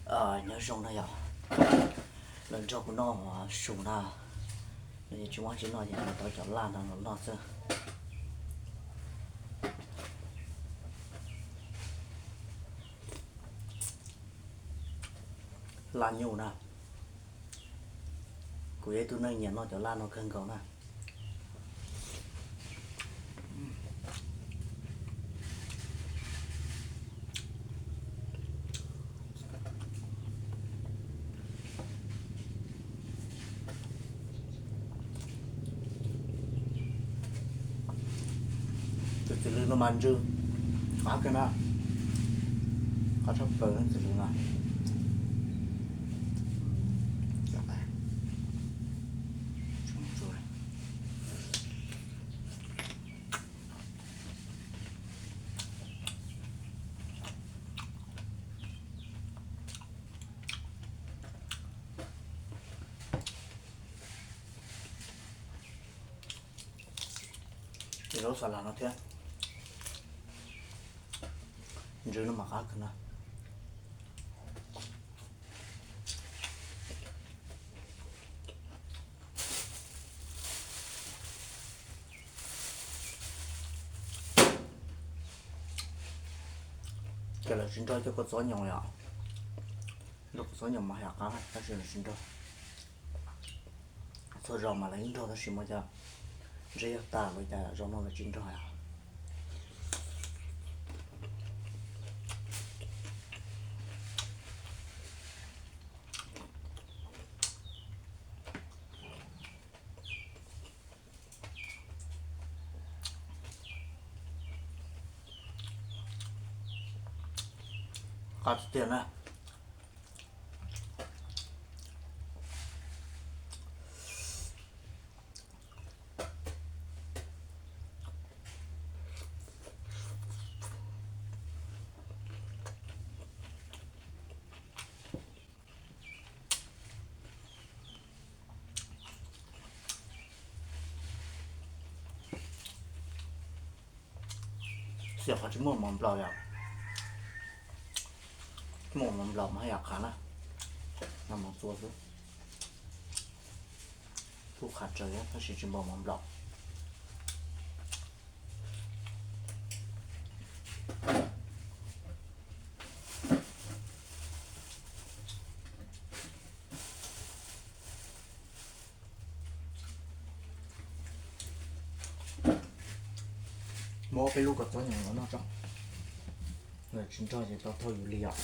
Nyob zoo na yom, los nrog kuv noj su na. Nws tsis muaj tsis noj ces nws tau cov laj no los noj xwb. Laj nyuj na, kuv yog ib tug neeg nyiam noj cov laj no kawg nkaus na. Tus txiv lws no mas ntsw qab kawg na, qab tshaj plaws txiv lws no. Ces lub xas las no thiab, ntsw no mas qab kawg na. Ces lawv tsis nrog cov kua txob nyoos yom, nrog kua txob nyoos mas yam qab tab sis lawv tsis nrog. Txhua zaus mas lawv yeej nrog tab sis mas cov ntshe yog tas los cas zaum no lawv tsis nrog yom. Qab tiag tiag na. Xiam qhov tsis muaj mov nplaum yom, muaj mov nplaum mas yam qhav na, no mov txua xwb. Kuj qhav tsawv tab sis tsis npaum mov nplaum. Muab peb lub kua txob nyoos los noj tso, lawv tsis nrog ces tau thauj yus li yom.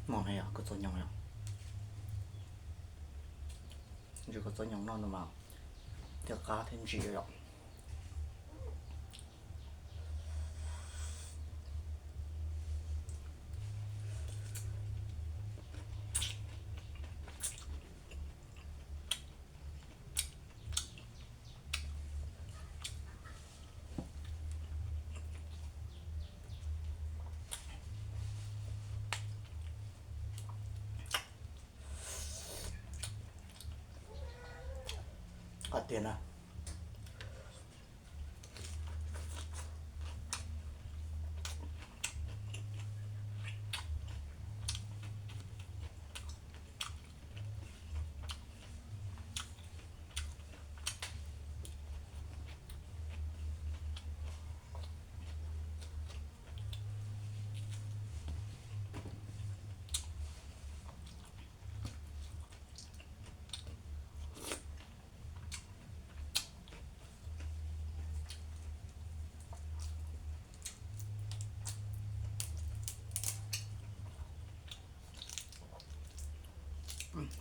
Mov no yog kua txob nyoos yom, ntsw kua txob nyoos noj no mas thiaj qab thiab ntsim yom. Qab tiag na.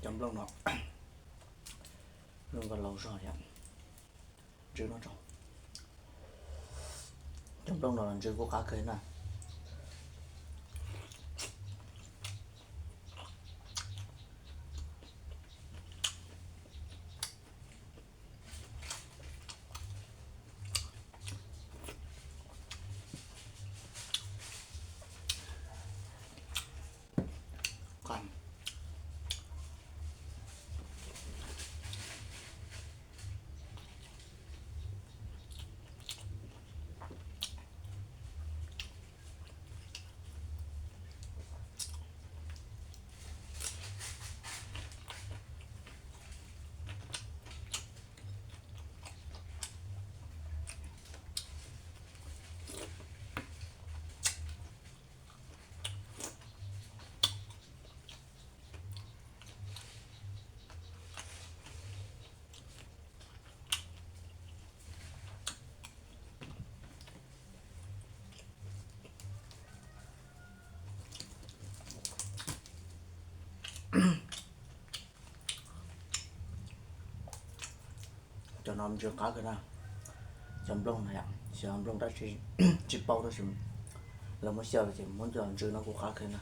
Cov nplooj no, nplooj ko laus zog yom, ntsw no tso. Cov nplooj no los ntsw kuj qab kawg na. Ntsw qab kawg na. Cov nplooj no yom, xyov nplooj dab tsi, tsis paub tab sis lawv muab xyaw ces muab cov ntsw no kuj qab kawg na.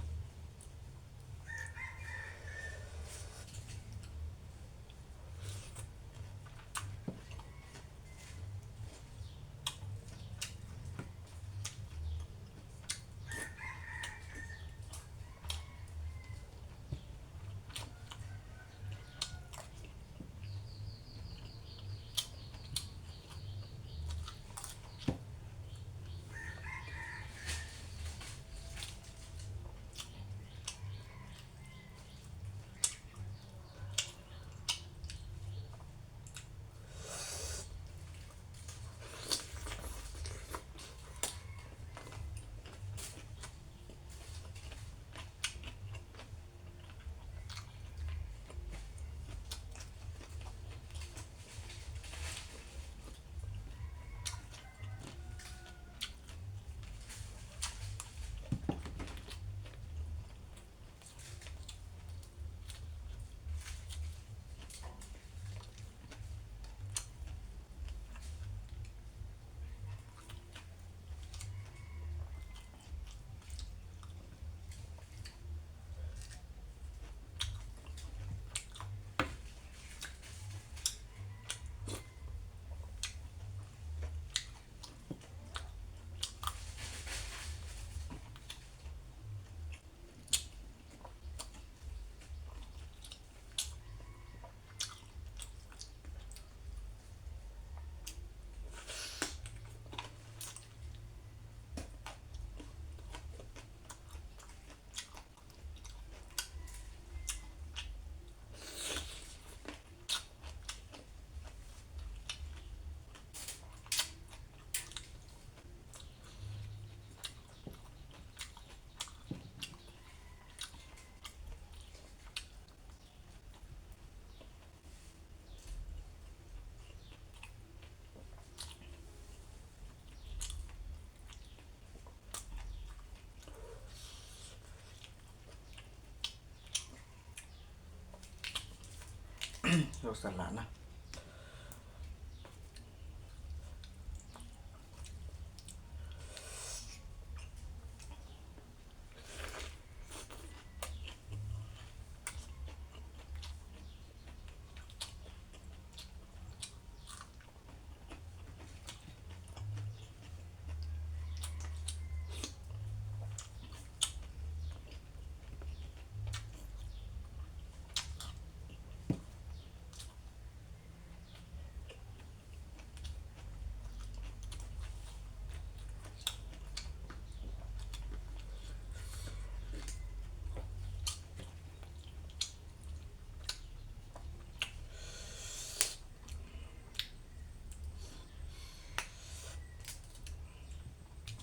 Lau xas las na.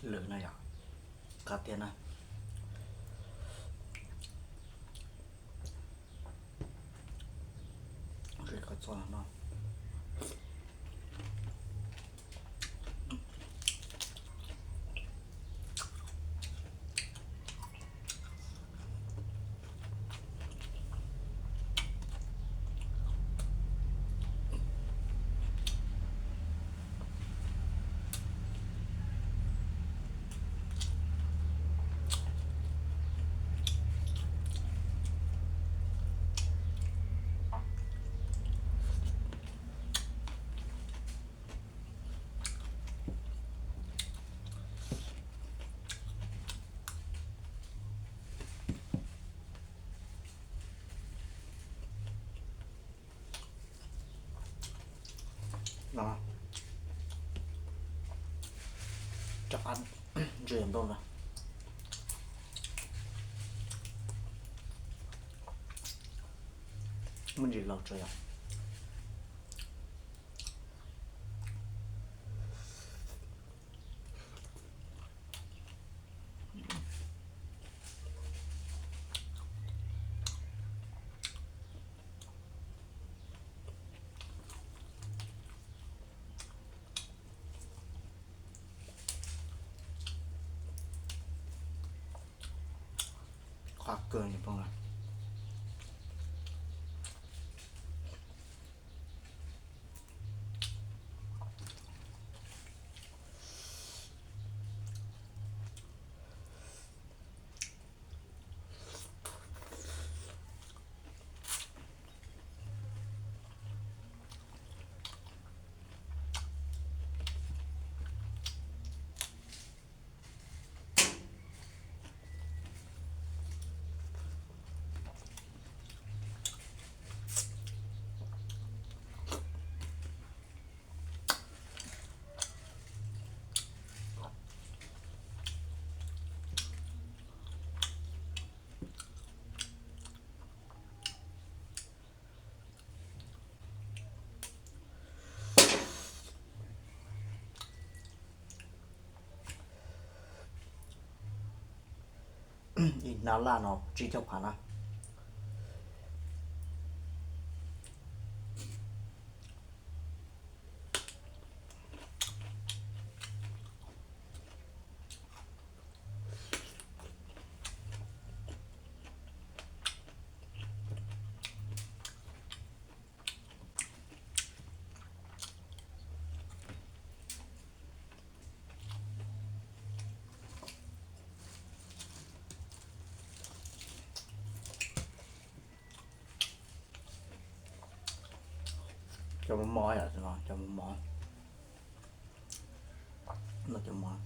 Lwm no yom, qab tiag na. Koj txhob no. Rov qab ntsw nplooj na. Muaj ntsis laus tso yom. Qab kawg nplooj na. Ib hnab laj no tsib caug phav na. Cov mos mos yom, cov mos mos, no cov mos.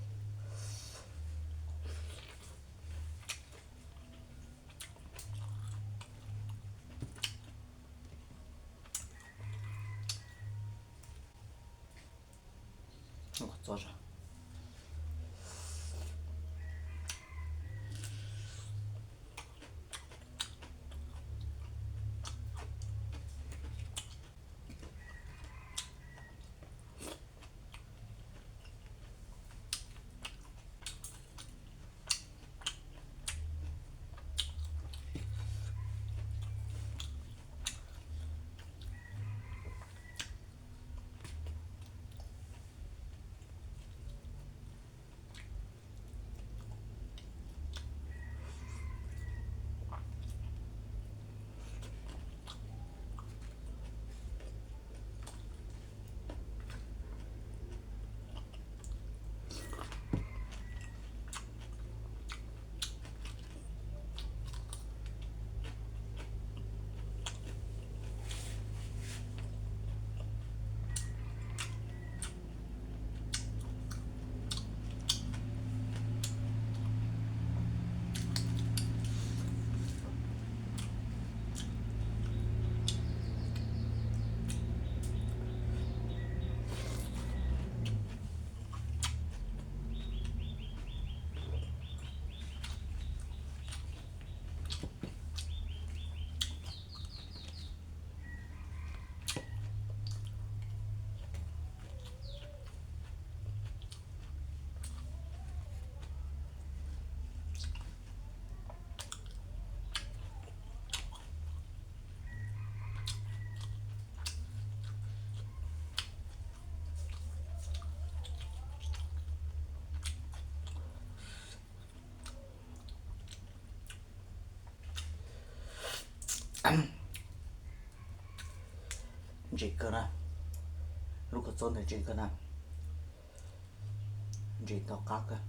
Ntsim kawg na, lub kua txob ntawd ntsim kawg na, ntsim tau qab kawg.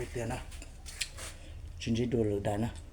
Tiag na, tsis ntsib dua lwm daim na.